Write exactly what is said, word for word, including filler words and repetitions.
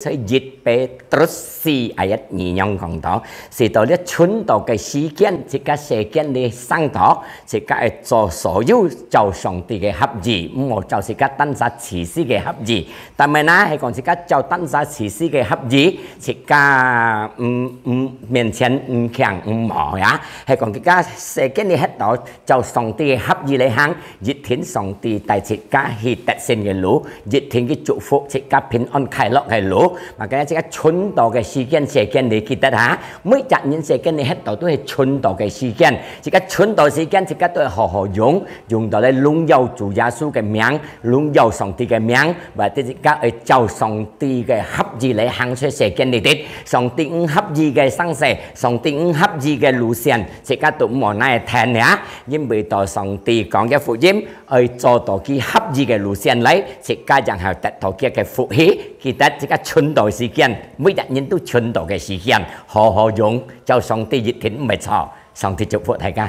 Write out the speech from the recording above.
在一Petrus四ayat二樣講到，使到這賰到个時間，自家世間裡生到，自家愛做所有照上帝个合意，毋好照自家單儕自私个合意。但係呢，係講自家照單儕自私个合意，自家毋毋面前毋強毋無呀，係講自家世間裡歇到照上帝个合意來行，一定上帝帶自家去得勝个路，一定去祝福自家平安快樂个路。嘛，今日自家賰到个時間，世間裡記得哈，每隻人世間裡歇到都係賰到个時間，自家賰到時間，自家都愛好好用，用到來榮耀主耶穌个名，榮耀上帝个名，或者自家愛照上帝个合意來行出世間裡底。上帝毋合意个生死，上帝毋合意个路線，自家都毋好拿來聽呀。因為到上帝講个福音，愛做到佢合意个路線來，自家正好得到佢个福氣。記得自家賰到時間，每隻人都賰到个時間，好好用，照上帝一定毋會錯。上帝祝福大家。